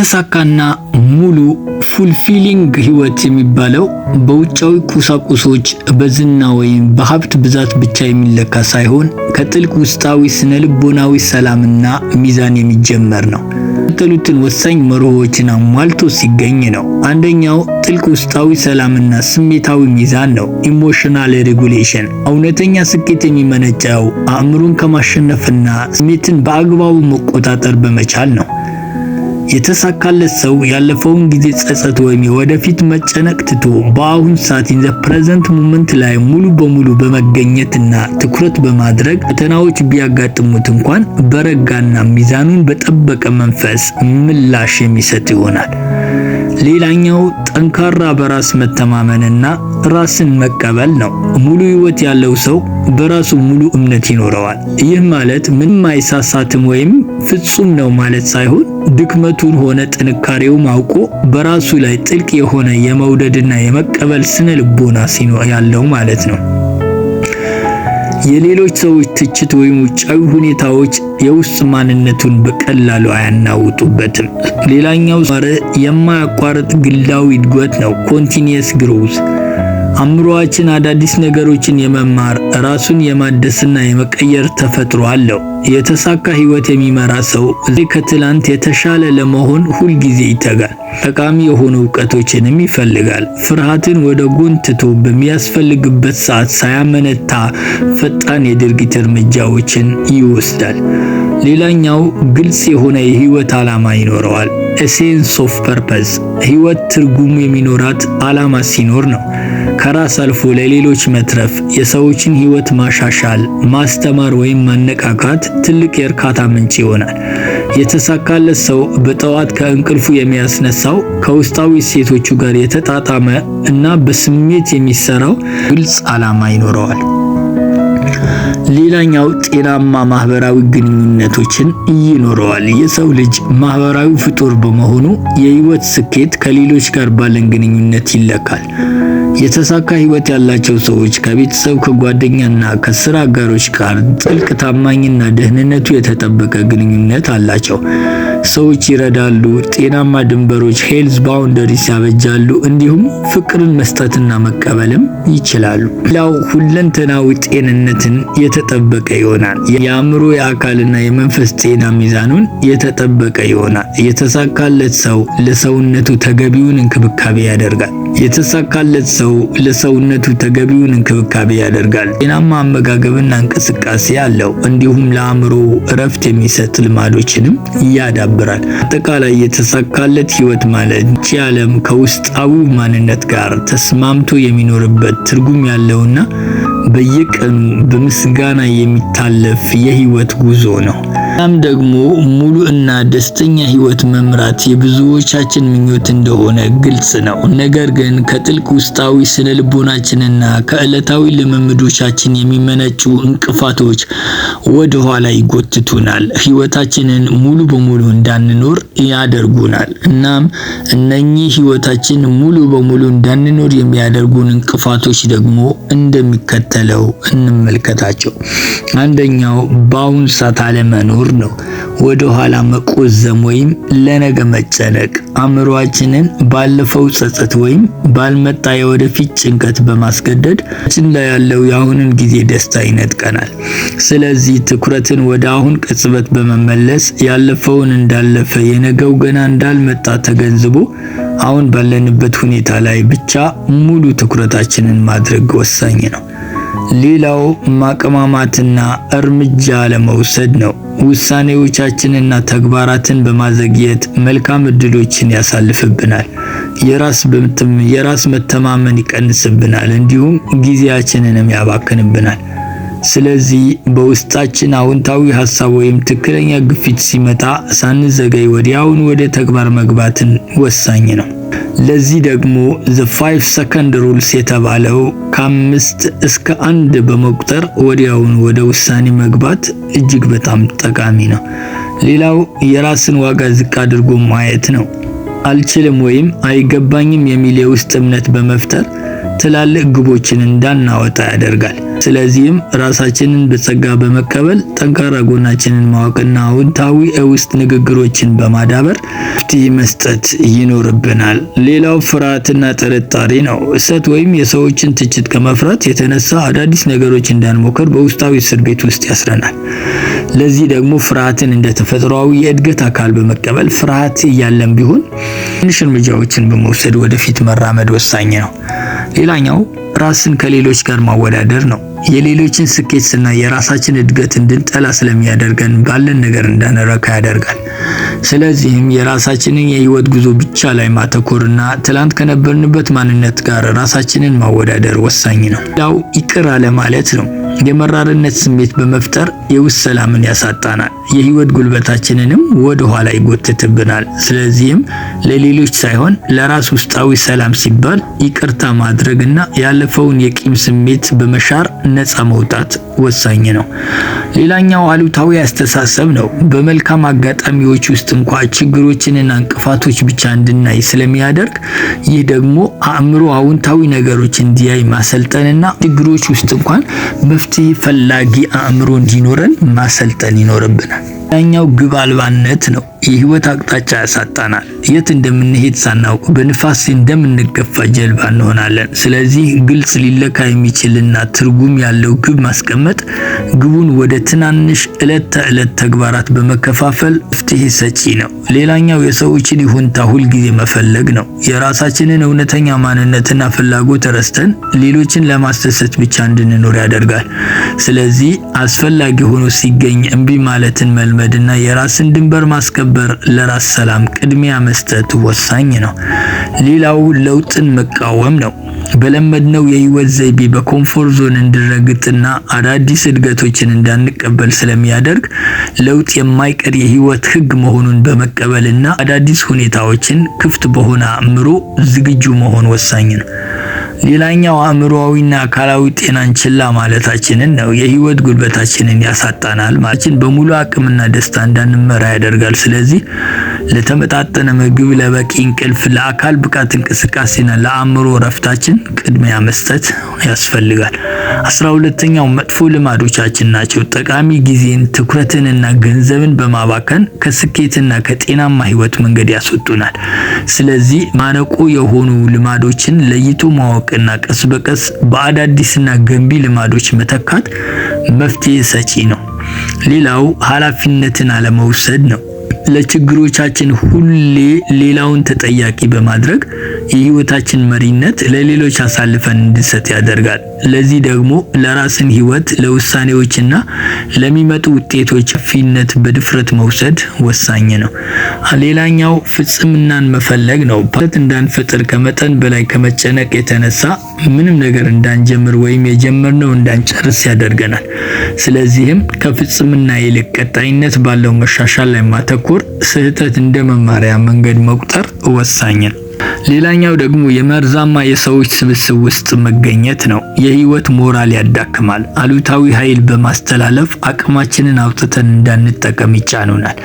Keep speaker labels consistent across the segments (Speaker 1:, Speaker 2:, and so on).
Speaker 1: የተሳካና ሙሉ fulfilling ህይወት የሚባለው በውጫዊ ቁሳቁሶች፣ በዝና ወይም በሀብት ብዛት ብቻ የሚለካ ሳይሆን ከጥልቅ ውስጣዊ ስነ-ልቦናዊ ሰላምና ሚዛን የሚጀመር ነው። የሚከተሉትን ወሳኝ መርሆዎችን አሟልቶ ሲገኝ ነው። አንደኛው ጥልቅ ውስጣዊ ሰላምና ስሜታዊ ሚዛን ነው፣ emotional regulation። እውነተኛ ስኬት የሚመነጨው አእምሮን ከማሸነፍና ስሜትን በአግባቡ መቆጣጠር በመቻል ነው። የተሳካለት ሰው ያለፈውን ጊዜ ጸጸት ወይም የወደፊት መጨነቅ ትቶ በአሁን ሰዓት፣ in the present moment ላይ ሙሉ በሙሉ በመገኘትና ትኩረት በማድረግ ፈተናዎች ቢያጋጥሙት እንኳን በረጋና ሚዛኑን በጠበቀ መንፈስ ምላሽ የሚሰጥ ይሆናል። ሌላኛው ጠንካራ በራስ መተማመንና ራስን መቀበል ነው። ሙሉ ህይወት ያለው ሰው በራሱ ሙሉ እምነት ይኖረዋል። ይህ ማለት ምንም አይሳሳትም ወይም ፍጹም ነው ማለት ሳይሆን ድክመቱን ሆነ ጥንካሬውን አውቆ በራሱ ላይ ጥልቅ የሆነ የመውደድና የመቀበል ስነ ልቦና ያለው ማለት ነው። የሌሎች ሰዎች ትችት ወይም ውጫዊ ሁኔታዎች የውስጥ ማንነቱን በቀላሉ አያናውጡበትም። ሌላኛው የማያቋርጥ ግላዊ እድገት ነው፣ continuous growth። አእምሮአችን አዳዲስ ነገሮችን የመማር፣ ራሱን የማደስና የመቀየር ተፈጥሮ አለው። የተሳካ ህይወት የሚመራ ሰው ከትላንት የተሻለ ለመሆን ሁልጊዜ ይተጋል። ጠቃሚ የሆኑ እውቀቶችንም ይፈልጋል። ፍርሃትን ወደ ጎን ትቶ በሚያስፈልግበት ሰዓት ሳያመነታ ፈጣን የድርጊት እርምጃዎችን ይወስዳል። ሌላኛው ግልጽ የሆነ የህይወት ዓላማ ይኖረዋል። Sense of purpose። ህይወት ትርጉም የሚኖራት ዓላማ ሲኖር ነው። ከራስ አልፎ ለሌሎች መትረፍ፣ የሰዎችን ህይወት ማሻሻል፣ ማስተማር ወይም ማነቃቃት ትልቅ የእርካታ ምንጭ ይሆናል። የተሳካለት ሰው በጠዋት ከእንቅልፉ የሚያስነሳው ከውስጣዊ እሴቶቹ ጋር የተጣጣመ እና በስሜት የሚሰራው ግልጽ ዓላማ ይኖረዋል። ሌላኛው ጤናማ ማህበራዊ ግንኙነቶችን ይኖረዋል። የሰው ልጅ ማህበራዊ ፍጡር በመሆኑ የህይወት ስኬት ከሌሎች ጋር ባለን ግንኙነት ይለካል። የተሳካ ህይወት ያላቸው ሰዎች ከቤተሰብ፣ ከጓደኛና ከስራ አጋሮች ጋር ጥልቅ፣ ታማኝና ደህንነቱ የተጠበቀ ግንኙነት አላቸው። ሰዎች ይረዳሉ፣ ጤናማ ድንበሮች፣ healthy boundaries ያበጃሉ፣ እንዲሁም ፍቅርን መስጠትና መቀበልም ይችላሉ። ሌላው ሁለንተናዊ ጤንነትን የተጠበቀ ይሆናል። የአእምሮ፣ የአካልና የመንፈስ ጤና ሚዛኑን የተጠበቀ ይሆናል። የተሳካለት ሰው ለሰውነቱ ተገቢውን እንክብካቤ ያደርጋል። የተሳካለት ሰው ለሰውነቱ ተገቢውን እንክብካቤ ያደርጋል። ጤናማ አመጋገብና እንቅስቃሴ አለው። እንዲሁም ለአእምሮ እረፍት የሚሰጥ ልማዶችንም ያዳብራል። አጠቃላይ የተሳካለት ህይወት ማለት ይቺ ዓለም ከውስጣዊ ማንነት ጋር ተስማምቶ የሚኖርበት፣ ትርጉም ያለውና በየቀኑ በምስጋና የሚታለፍ የህይወት ጉዞ ነው። እናም ደግሞ ሙሉ እና ደስተኛ ህይወት መምራት የብዙዎቻችን ምኞት እንደሆነ ግልጽ ነው። ነገር ግን ከጥልቅ ውስጣዊ ስነ ልቦናችንና ከዕለታዊ ልምምዶቻችን የሚመነጩ እንቅፋቶች ወደ ኋላ ይጎትቱናል፣ ህይወታችንን ሙሉ በሙሉ እንዳንኖር ያደርጉናል። እናም እነኚህ ህይወታችን ሙሉ በሙሉ እንዳንኖር የሚያደርጉን እንቅፋቶች ደግሞ እንደሚከተለው እንመልከታቸው። አንደኛው በአሁን ሰዓት አለመኖር ነው። ወደ ኋላ መቆዘም ወይም ለነገ መጨነቅ አእምሯችንን ባለፈው ጸጸት ወይም ባልመጣ የወደፊት ጭንቀት በማስገደድ ላይ ያለው የአሁንን ጊዜ ደስታ ይነጥቀናል። ስለዚህ ትኩረትን ወደ አሁን ቅጽበት በመመለስ፣ ያለፈውን እንዳለፈ፣ የነገው ገና እንዳልመጣ ተገንዝቦ አሁን ባለንበት ሁኔታ ላይ ብቻ ሙሉ ትኩረታችንን ማድረግ ወሳኝ ነው። ሌላው ማቅማማትና እርምጃ አለመውሰድ ነው። ውሳኔዎቻችንና ተግባራትን በማዘግየት መልካም እድሎችን ያሳልፍብናል። የራስ መተማመን ይቀንስብናል፣ እንዲሁም ጊዜያችንንም ያባክንብናል። ስለዚህ በውስጣችን አዎንታዊ ሀሳብ ወይም ትክክለኛ ግፊት ሲመጣ ሳንዘገይ ወዲያውኑ ወደ ተግባር መግባትን ወሳኝ ነው። ለዚህ ደግሞ the 5 second rules የተባለው ከ5 እስከ 1 በመቁጠር ወዲያውኑ ወደ ውሳኔ መግባት እጅግ በጣም ጠቃሚ ነው። ሌላው የራስን ዋጋ ዝቅ አድርጎ ማየት ነው። አልችልም ወይም አይገባኝም የሚል የውስጥ እምነት በመፍጠር ትላልቅ ግቦችን እንዳናወጣ ያደርጋል። ስለዚህም ራሳችንን በጸጋ በመቀበል፣ ጠንካራ ጎናችንን ማወቅና አዎንታዊ የውስጥ ንግግሮችን በማዳበር መፍትሄ መስጠት ይኖርብናል። ሌላው ፍርሃትና ጥርጣሬ ነው። ስህተት ወይም የሰዎችን ትችት ከመፍራት የተነሳ አዳዲስ ነገሮች እንዳንሞክር በውስጣዊ እስር ቤት ውስጥ ያስረናል። ለዚህ ደግሞ ፍርሃትን እንደ ተፈጥሯዊ የእድገት አካል በመቀበል፣ ፍርሃት እያለም ቢሆን ትንሽ እርምጃዎችን በመውሰድ ወደፊት መራመድ ወሳኝ ነው። ሌላኛው ራስን ከሌሎች ጋር ማወዳደር ነው። የሌሎችን ስኬት ስናይ የራሳችን እድገት እንድንጠላ ስለሚያደርገን ባለን ነገር እንዳንረካ ያደርጋል። ስለዚህም የራሳችንን የህይወት ጉዞ ብቻ ላይ ማተኮርና ትላንት ከነበርንበት ማንነት ጋር ራሳችንን ማወዳደር ወሳኝ ነው። ሌላው ይቅር አለማለት ነው። የመራርነት ስሜት በመፍጠር የውስጥ ሰላምን ያሳጣናል፣ የህይወት ጉልበታችንንም ወደ ኋላ ይጎትትብናል። ስለዚህም ለሌሎች ሳይሆን ለራስ ውስጣዊ ሰላም ሲባል ይቅርታ ማድረግና ያለፈውን የቂም ስሜት በመሻር ነፃ መውጣት ወሳኝ ነው። ሌላኛው አሉታዊ አስተሳሰብ ነው። በመልካም አጋጣሚዎች ውስጥ እንኳ ችግሮችንና እንቅፋቶች ብቻ እንድናይ ስለሚያደርግ፣ ይህ ደግሞ አእምሮ አዎንታዊ ነገሮች እንዲያይ ማሰልጠንና ችግሮች ውስጥ እንኳን መፍትሄ ፈላጊ አእምሮ እንዲኖረን ማሰልጠን ይኖርብናል። ሌላኛው ግብ አልባነት ነው። የህይወት አቅጣጫ ያሳጣናል። የት እንደምንሄድ ሳናውቅ በንፋስ እንደምንገፋ ጀልባ እንሆናለን። ስለዚህ ግልጽ፣ ሊለካ የሚችልና ትርጉም ያለው ግብ ማስቀመጥ፣ ግቡን ወደ ትናንሽ ዕለት ተዕለት ተግባራት በመከፋፈል መፍትሄ ሰጪ ነው። ሌላኛው የሰዎችን ይሁንታ ሁልጊዜ መፈለግ ነው። የራሳችንን እውነተኛ ማንነትና ፍላጎት ረስተን ሌሎችን ለማስደሰት ብቻ እንድንኖር ያደርጋል። ስለዚህ አስፈላጊ ሆኖ ሲገኝ እምቢ ማለትን መልመድና የራስን ድንበር ማስከበር፣ ለራስ ሰላም ቅድሚያ መስጠት ወሳኝ ነው። ሌላው ለውጥን መቃወም ነው። በለመድነው የህይወት ዘይቤ በ comfort zone እንድንረግጥና አዳዲስ እድገቶችን እንዳንቀበል ስለሚያደርግ፣ ለውጥ የማይቀር የህይወት ህግ መሆኑን በመቀበልና አዳዲስ ሁኔታዎችን ክፍት በሆነ አእምሮ ዝግጁ መሆን ወሳኝ ነው። ሌላኛው አእምሮአዊና አካላዊ ጤናን ችላ ማለታችንን ነው። የህይወት ጉልበታችንን ያሳጣናል። ማችን በሙሉ አቅምና ደስታ እንዳንመራ ያደርጋል። ስለዚህ ለተመጣጠነ ምግብ፣ ለበቂ እንቅልፍ፣ ለአካል ብቃት እንቅስቃሴና ለአእምሮ እረፍታችን ቅድሚያ መስጠት ያስፈልጋል። 12ኛው መጥፎ ልማዶቻችን ናቸው። ጠቃሚ ጊዜን፣ ትኩረትንና ገንዘብን በማባከን ከስኬትና ከጤናማ ህይወት መንገድ ያስወጡናል። ስለዚህ ማነቆ የሆኑ ልማዶችን ለይቶ ማወቅና ቀስ በቀስ በአዳዲስና ገንቢ ልማዶች መተካት መፍትሄ ሰጪ ነው። ሌላው ኃላፊነትን አለመውሰድ ነው። ለችግሮቻችን ሁሌ ሌላውን ተጠያቂ በማድረግ የህይወታችን መሪነት ለሌሎች አሳልፈን እንድንሰጥ ያደርጋል። ለዚህ ደግሞ ለራስን ህይወት፣ ለውሳኔዎችና ለሚመጡ ውጤቶች ኃላፊነት በድፍረት መውሰድ ወሳኝ ነው። ሌላኛው ፍጽምናን መፈለግ ነው። እንዳንፈጥር ከመጠን በላይ ከመጨነቅ የተነሳ ምንም ነገር እንዳንጀምር ወይም የጀመርነው እንዳንጨርስ ያደርገናል። ስለዚህም ከፍጽምና ይልቅ ቀጣይነት ባለው መሻሻል ላይ ማተኮር፣ ስህተት እንደ መማሪያ መንገድ መቁጠር ወሳኝ ነው። ሌላኛው ደግሞ የመርዛማ የሰዎች ስብስብ ውስጥ መገኘት ነው። የህይወት ሞራል ያዳክማል። አሉታዊ ኃይል በማስተላለፍ አቅማችንን አውጥተን እንዳንጠቀም ይጫኑናል።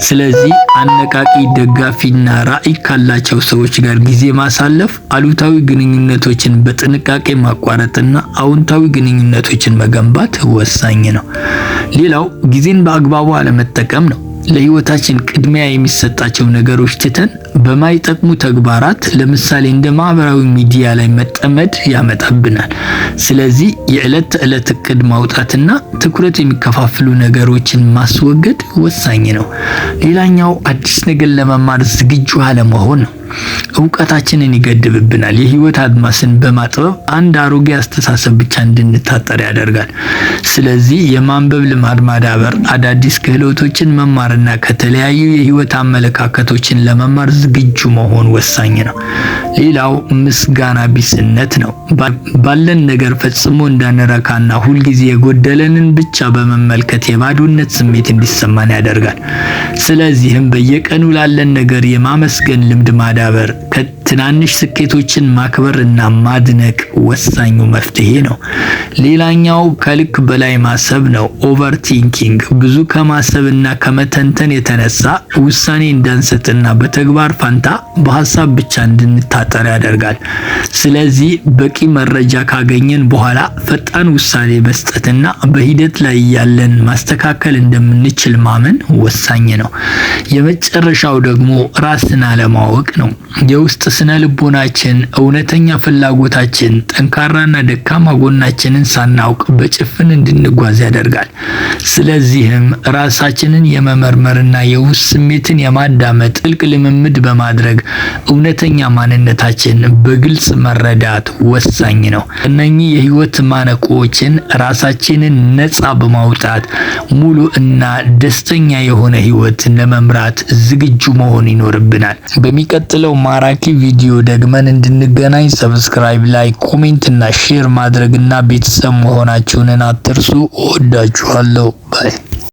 Speaker 1: ስለዚህ አነቃቂ፣ ደጋፊና ራዕይ ካላቸው ሰዎች ጋር ጊዜ ማሳለፍ፣ አሉታዊ ግንኙነቶችን በጥንቃቄ ማቋረጥና አዎንታዊ ግንኙነቶችን መገንባት ወሳኝ ነው። ሌላው ጊዜን በአግባቡ አለመጠቀም ነው። ለህይወታችን ቅድሚያ የሚሰጣቸው ነገሮች ትተን በማይጠቅሙ ተግባራት፣ ለምሳሌ እንደ ማህበራዊ ሚዲያ ላይ መጠመድ ያመጣብናል። ስለዚህ የዕለት ተዕለት እቅድ ማውጣትና ትኩረት የሚከፋፍሉ ነገሮችን ማስወገድ ወሳኝ ነው። ሌላኛው አዲስ ነገር ለመማር ዝግጁ አለመሆን ነው። እውቀታችንን ይገድብብናል። የህይወት አድማስን በማጥበብ አንድ አሮጌ አስተሳሰብ ብቻ እንድንታጠር ያደርጋል። ስለዚህ የማንበብ ልማድ ማዳበር፣ አዳዲስ ክህሎቶችን መማርና ከተለያዩ የህይወት አመለካከቶችን ለመማር ዝግጁ መሆን ወሳኝ ነው። ሌላው ምስጋና ቢስነት ነው። ባለን ነገር ፈጽሞ እንዳንረካና ሁልጊዜ የጎደለንን ብቻ በመመልከት የባዶነት ስሜት እንዲሰማን ያደርጋል። ስለዚህም በየቀኑ ላለን ነገር የማመስገን ልምድ ማዳበር፣ ከትናንሽ ስኬቶችን ማክበር እና ማድነቅ ወሳኙ መፍትሄ ነው። ሌላኛው ከልክ በላይ ማሰብ ነው። Overthinking። ብዙ ከማሰብ እና ከመተንተን ከመተንተን የተነሳ ውሳኔ እንዳንሰጥና በተግባር ፋንታ በሀሳብ ብቻ እንድንታጠር ያደርጋል። ስለዚህ በቂ መረጃ ካገኘን በኋላ ፈጣን ውሳኔ መስጠትና በሂደት ላይ ያለን ማስተካከል እንደምንችል ማመን ወሳኝ ነው። የመጨረሻው ደግሞ ራስን አለማወቅ ነው። የውስጥ ስነ ልቦናችን፣ እውነተኛ ፍላጎታችን፣ ጠንካራና ደካማ ጎናችንን ሳናውቅ በጭፍን እንድንጓዝ ያደርጋል። ስለዚህም ራሳችንን የመመርመርና የውስጥ ስሜትን የማዳመጥ ጥልቅ ልምምድ በማድረግ እውነተኛ ማንነታችን በግልጽ መረዳት ወሳኝ ነው። እነኚህ የህይወት ማነቆዎችን ራሳችንን ነፃ በማውጣት ሙሉ እና ደስተኛ የሆነ ህይወት ለመምራት ዝግጁ መሆን ይኖርብናል። በሚቀጥለው ማራኪ ቪዲዮ ደግመን እንድንገናኝ subscribe፣ like፣ comment እና share ማድረግና ቤተሰብ መሆናችሁን አትርሱ። እወዳችኋለሁ። Bye.